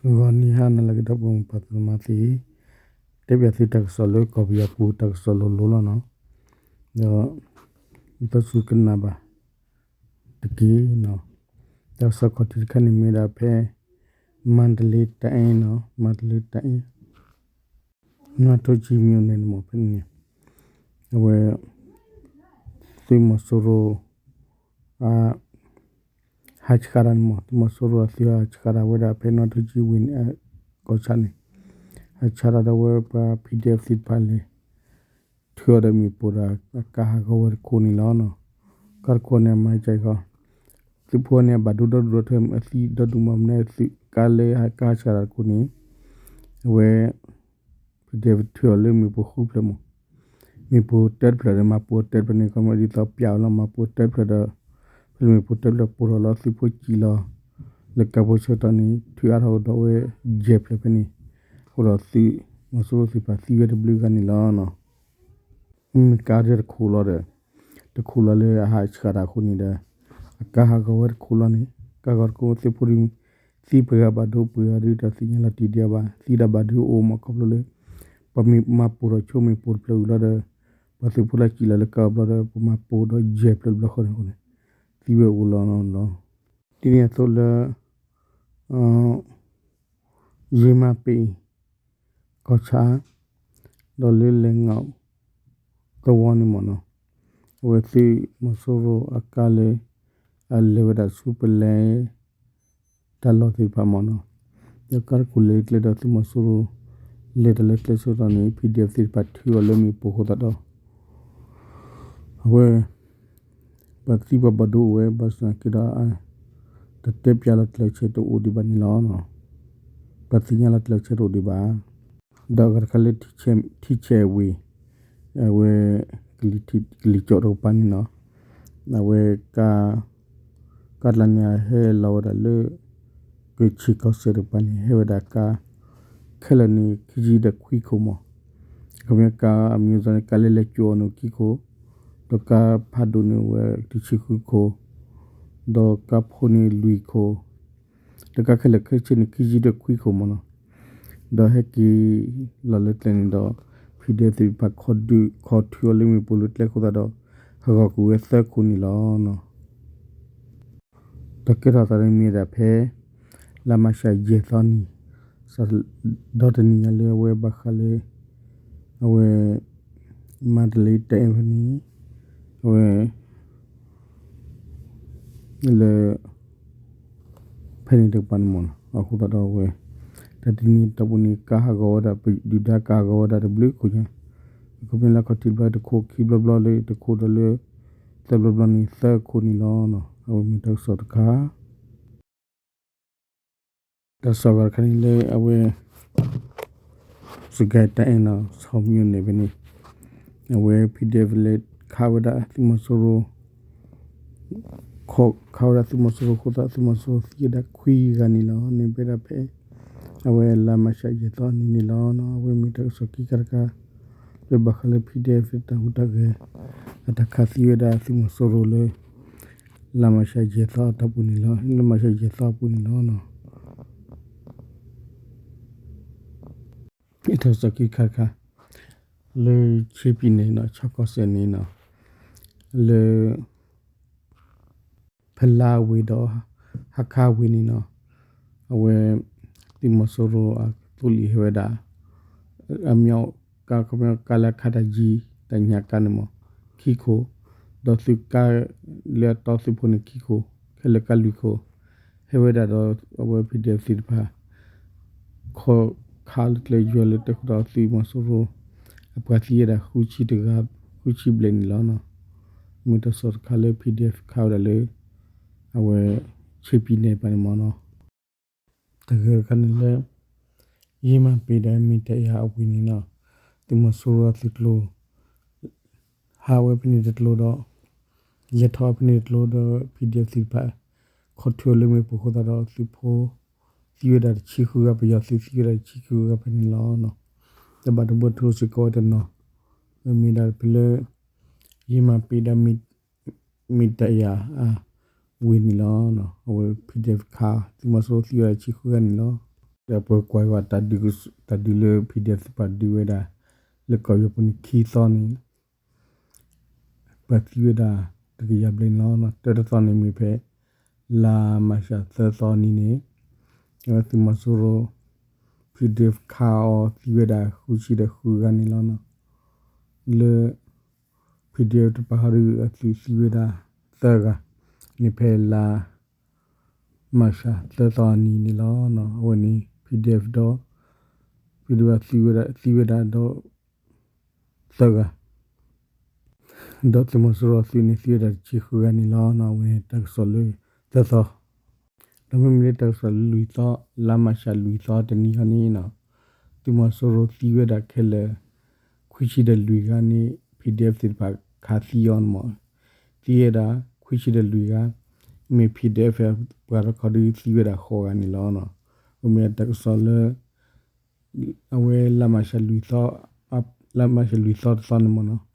ဂီၤနံၤဟါနၤလၢအဂ့ၤ ဒီပုၢ်ဝဲၢ်ပှၤသရၣ်သမါသ့ၣ်, တဲပၠးသုတၢ်ကစီၣ်လၢကီၢ်ပယီၤပူၤ တၢ်ကစီၣ်လိၤလိၤလီၤနီၤ. ဒီး ယသးစူၤကနၣ်ဘၣ်တက့ၢ်နီၤ. တၢ်ကစီၣ်ခီၣ်ထံးတခါန့ၣ်မ့ၢ်ဒၣ်ဖဲ မါတလ့တၢ်အဲၣ်နီၤ, မါတလ့တၢ်အဲၣ် နွၢ်ထိကၠံမံၤန့ၣ် မ့ၢ်ဖဲန့ၣ်န့ၣ် အဝဲ သုးမီၤစိရိၤ ဟးဆှၣ်တၢ်န့ၣ်မ့ၢ် သုးမီၤစိရိၤအသုးဟးဆှၣ်တၢ်ဝဲဒၣ် ဖဲနွၢ်ထိကၠံဝ့ၢ်န့ၣ် ကီၢ်ဆၣ်န့ၣ် ဟးဆှၣ်တၢ်ဒီးဝဲပှၤ PDF သ့ၣ်တဖၣ်လဲၤ ထုးအီၤဒီးမ့ၣ်ပိၢ်ဒီး အကါဟးဂီၤဝဲတခိၣ်န့ၣ်လီၤ. ကါတခိၣ်န့ၣ် အမၤကၠီကီး သုးဖိန့ၣ် အဘၣ်ဒိဒီဒူၣ်ဒီး ထွဲအသံဒီဒူၣ်မး မနုၤသုးကါလၢဟးကါဟးဆှၣ်တၢ်တခိၣ်န့ၣ် အဝဲ PDF ထုးအီၤလၢမ့ၣ်ပိၢ်ဃုဖျၢၣ်မး, မ့ၣ်ပိၢ်တၢတဖျၢၣ်ဒီး မၤပိၢ်တၢတဖျၢၣ်န့ၣ် ခီမ့ၢ်ဒ်သိးပၠးအီၤလီၤ မၤပိၢ်တၢတဖျၢၣ်ဒီး ဖဲမ့ၣ်ပိၢ်တၢတဖျၢၣ်ပိၢ်ထီၣ်လီၤ သုးဖိစံၣ်လီၤ လၢကါဖိဆၢကတီၢ်န့ၣ် ထုးအါထီၣ်ဒီးဝဲယဲၢ်ဖျၢၣ်ဖဲန့ၣ်, အဃိဒီးသုးမီၤစိရိၤသ့ၣ်တဖၣ်သံဝဲတဘျုးဂၤန့ၣ်လီၤ. မ့မ့ၢ်ကါဒၢတခိၣ်လီၤဒီး တခိၣ်လီၤလၢအဟးဆှၣ်တၢ်အဃိန့ၣ်ဒီး အကါဟးဂီၤဝဲတခိၣ်လီၤန့ၣ် ကါဂီၤတခိၣ် သုးဖိဒုး သံပှဲၤဂၤဘၣ်ဒိပှဲၤဂၤဒုး တၢ်သ့ၣ်ညါလီၤတံၢ်ဒံးအီၤဘၣ် သံဒၣ်ဘၣ်ဒုးအိၣ်မး ခီဖျိလၢ ပှၤမ့ၢ်မၤပိၢ်ထီၣ်ဆိမ့ၣ်ပိၢ်တဖျၢၣ်ဝံၤလီၤဒီး ပှၤသုးဖိလၢစံၣ်လီၤလၢကါအဘျီဒီး ပမၤပိၢ်ဒီးယဲၢ်ဖျၢၣ်တဘျီဃီန့ၣ်အဃိန့ၣ် သံဝဲအိၣ်လီၤလီၤ. ဒ်န့ၣ်အသိးလၢ ယ့မါပ့ၤ ကီၢ်ဆၣ် ဒီးလၢလဲၤငီၣ်သဝီန့ၣ်မ့ၢ်နီၤ, အဝဲသုးမီၤစိရိၤအကါလၢ အလဲၤဝဲဒၣ်ဆူပလဲ တၢ်လီၢ်သ့ၣ်တဖၣ်မ့ၢ်နီၤ, ဒီးကါတခိၣ်လဲၤကျဲဒီးသုးမီၤစိရိၤ လဲၤတၢ်လၢကျဲဆၢကတီၢ်န့ၣ် PDF သ့ၣ်တဖၣ်ထုးအီၤလၢမ့ၣ်ပိၢ်အဃိသတးဒီး အဝဲ ပှၤသံပှၤဘၣ်ဒိအိၣ်ဝဲ ဘၣ်ဆၣ်သနာ်က့ဒီး တတဲပၠးလီၤကျဲဆၢတအိၣ်ဒံးဘၣ်န့ၣ်လီၤ. ပှၤသ့ၣ်ညါလီၤကျဲဆၢတအိၣ်ဒံးဘၣ်. ဒီးအဂၤတခါလၢ ထံဆဲးဝ့ၢ် အဝဲ ကလံၤကၠီၣ်တကပၤန့ၣ်နီၤ, အဝဲ ကါတလါန့ၣ် အဟဲလီၤဝဲဒၣ်လၢ ကဆ့ၣ်ကီၢ်စဲၣ်တကပၤန့ၣ် ဟဲဝဲဒၣ်ကါ ခဲလၢာ်န့ၣ် ခံဆံဒီးခွံခိၣ်မး, အခီပညီကါအမံၤအသီန့ၣ် ကါလၢလဲၤကၠိအီၤန့ၣ်ခံခိၣ်, ဒီးကါဖးဒိၣ်န့ၣ်ဝဲတဆံဃုခိၣ်, ဒီးကါဖိန့ၣ်လွံၢ်ခိၣ်, ဒီးကါခဲလၢာ်ခဲဆ့န့ၣ် ခံဆံဒီးခွံခိၣ်မ့ၢ်နီၤ, ဒီးဟဲက့ၤလီၤလၢကျဲန့ၣ်ဒီး PDF သ့ၣ်တဖၣ် ခီဒုးခီထုးအီၤလၢမ့ၣ်ပိၢ်လၢကျဲအဃိသတးဒီး ဟးဂီၤကွံာ်ဝဲသၢခိၣ်န့ၣ်လီၤ. တၢ်ကဲထီၣ်သးန့ၣ်မ့ၢ်ဒၣ်ဖဲ လါမးရှးယဲၢ်သီနံၤ ဒီတနံၤညါလၢအဝဲဘၣ်ဃးလၢ အဝဲ မါတလ့တၢ်အဲၣ်ဖဲန့ၣ် အဝဲ လၢ ဖဲန့ၣ်တကပၤန့ၣ်မ့ၢ်နီၤ, အဃိသတးဒီးအဝဲ တၢ်တနံၤတီၢ်ပူၤန့ၣ် ကါဟးဂီၤဝဲဒၣ် ပဒုၣ်ဒါကါဟးဂီၤဝဲဒၣ်တဘျုးခိၣ်ညါ, အခီပညီလၢခီၣ်ထံးတဘျီတခိၣ် ခံဘျီဘျီလၢတခိၣ်ဒီးလၢ သၢဘျီဘျီန့ၣ် သၢခိၣ်န့ၣ်လီၤ. အဝဲမ့ၢ်တၢ်ကစီၣ်တခါ တၢ်ကစီၣ်ဂၤတခါန့ၣ်လၢအဝဲ စကဲတၢ်အဲၣ်နီၤ ဆီၣ်မၠိၣ်န့ၣ်ဖဲန့ၣ် အဝဲ PDF လဲၤခးဝဲဒၣ်သုးမီၤစိရိၤ ခးဝဲဒၣ်သုးမီၤစိရိၤအဃိသတး သုးမီၤစိရိၤသံဝဲဒၣ်ခွံဂၤန့ၣ်လီၤ. န့ၣ်ဖဲဒၣ်ဖဲ အဝဲလါမးရှးယဲၢ်သီနံၤန့ၣ်လီၤ. အဝဲမ့ၢ်တၢ်ကစီၣ်ခံခါတခါ လၢဘၣ်ဃးလၢ PDF တၢ်ဟူးတၢ်ဂဲၤ အတၢ်ခးသံဝဲဒၣ်သုးမီၤစိရိၤလၢ လါမးရှးယဲၢ်သီအတီၢ်ပူၤန့ၣ်လီၤ. လါမးရှးယဲၢ်သီအပူၤန့ၣ်လီၤ. တၢ်ကစီၣ်ခံခါတခါ လၢ ခ့ၣ်ပံၤန့ၣ်နီၤ ခၠီကီၢ်စဲၣ်န့ၣ်နီၤ လၢ ဖလါဝ့ၢ်ဒီး ဟါခါဝ့ၢ်န့ၣ်နီၤ အဝဲ သုးမီၤစိရိၤအသိလ့ၣ်ဟဲဝဲဒၣ် အမ့ၢ်ကါ ခီပညီကါလၢအခးတၢ်ယံၤ တၢ်ညၣ်ကါန့ၣ်မး ခံခိၣ်, ဒီးသုးကါ လၢအတီသုးဖိန့ၣ်ခံခိၣ် ခဲလၢာ်ကါလွံၢ်ခိၣ် ဟဲဝဲဒၣ်ဒီးအဝဲ PDF သ့ၣ်တဖၣ် ခီခးလၢကျဲယွၤလၢတၢ်ဃုာ်ဒီးသုးမီၤစိရိၤ အပှၤသံဝဲဒၣ်ဃုဆံတဂၤ ဃုဆံဘျဲၣ်န့ၣ်လီၤ. မ့ၢ်တၢ်ကစီၣ်တခါလၢ PDF ခးဝဲဒၣ်လၢ အဝဲ ခ့ၣ်ပံၤန့ၣ်ပၤန့ၣ်မ့ၢ်နီၤ. တၢ်ဂၤတခါန့ၣ်လၢ ယ့မါပ့ၤဒီးမ့ၢ်တၢ်ယၤအဝ့ၢ်န့ၣ်နီၤ သုးမီၤစိရိၤအသုးကျိၤ ဟးဝဲဖဲန့ၣ်တကျိၤဒီး လဲၤထီၣ်ဝဲဖဲန့ၣ်တကျိၤဒီး PDF သ့ၣ်တဖၣ် ခီၣ်ထံးအီၤလၢမ့ၣ်ပိၢ်အဃိသတးဒီး သုးဖိ သံဝဲဒၣ်တဆံဃုဂၤ ပယီၤသုးသံဝဲဒၣ်တဆံဃုဂၤဖဲန့ၣ်လီၤ. တၢ်ဘၣ်ဒိဘၣ်ထံးစ့ၢ်ကီးဝဲတနီၤ မ့ၢ်ဒၣ်ဖဲလၢ ယ့မါပ့ၤဒီး မ့ၢ်တၢ်ယၤအဝ့ၢ်န့ၣ်လီၤ. အဝဲ PDF ခး သုးမီၤစိရိၤသံဝဲဒၣ်တဆံဃုဂၤန့ၣ်လီၤ. ဒီးပကွၢ်ယွၤ တၢ်ဒုးလၢ PDF သ့ၣ်တဖၣ်ဒုးဝဲဒၣ် လၢကီၢ်ပယီၤပူၤန့ၣ် ခံသီန့ၣ် ပှၤသံဝဲဒၣ် တကယၤဘျဲၣ်န့ၣ်လီၤ. တၢတသီန့ၣ်မ့ၢ်ဖဲ လါမၢ်ၡးသၢသီနံၤန့ၣ် အဝဲသုးမီၤစိရိၤ PDF ခးအီၤသံဝဲဒၣ် ဃုဆံဒီးဃုဂၤန့ၣ်လီၤ. လၢ PDF တပၤဟီဒီး အသုးသံဝဲဒၣ် သၢဂၤန့ၣ် ဖဲလါ မၢ်ၡးသၢသီအနံၤန့ၣ်လီၤ. အဝဲန့ၣ် PDF ဒီး PDF သံဝဲဒၣ်ဒီး သၢဂၤ ဒီးသုးမီၤစိရိၤအသုးန့ၣ် သံဝဲဒၣ်တဆံဃုဂၤန့ၣ်လီၤ. အဝဲန့ၣ်တၢ်ကစီၣ်လၢ သၢသီ ဒီးမ့မ့ၢ်လၢတၢ်ကစီၣ်လၢလွံၢ်သီ လါမၢ်ၡးလွံၢ်သီတနံၤဟီန့ၣ် သုးမီၤစိရိၤသံဝဲဒၣ်ခဲလၢာ် ခွံဆံဒီးလွံၢ်ဂၤန့ၣ် PDF သ့ၣ်တဖၣ်ခးသံအီၤန့ၣ်မး သံဝဲဒၣ် ခွံဆံဒီးလွံၢ်ဂၤ မ့ၢ် PDF ပှၤတခီဒီးသံဝဲဒၣ်ဃိးဂၤန့ၣ်လီၤ. အမ့ၢ်တၢ်ကစီၣ်လၢ အဝဲလါမၢ်ၡးလွံၢ်သီ လါမၢ်ၡးလွံၢ်သီတသီန့ၣ်မးနီၤ